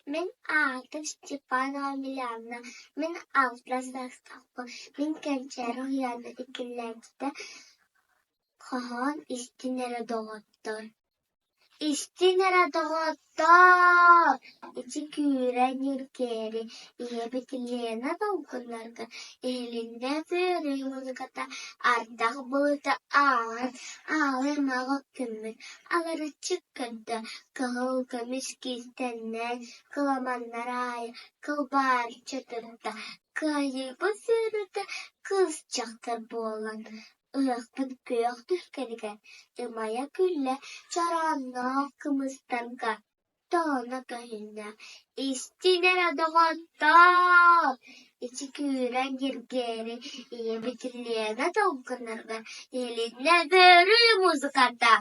Мин аатым Степанова Емельяновна, мин 6 саастаахпын, мин Кэнчээри уһуйаана иитиллээччитэ, хоһоон истиҥ эрэ доҕоттор Истиҥ эрэ доҕоттоор, ити күүрэн ньиргиэри, ийэбит Лена долгуннарга иһилиннэ үөрүү музыката, ардах былыта ааҕан, аалай маҕан күммүт алырыччы көрдө, кыһыл көмүс киистэннээн, кыламаннар аайы кылбаарыччы тутта, кыайыыбыт үөрүүтэ кыыс дьахтар буолан Ыһыахпыт күөх түһүлгэтигэр ымайа күллэ чороонноох кымыстарга тоно көһүннэ: «Истиҥ эрэ, доҕоттоор, ити күүрэн ньиргиэри ийэбит Лена долгуннарга иһилиннэ бөрүү музыката».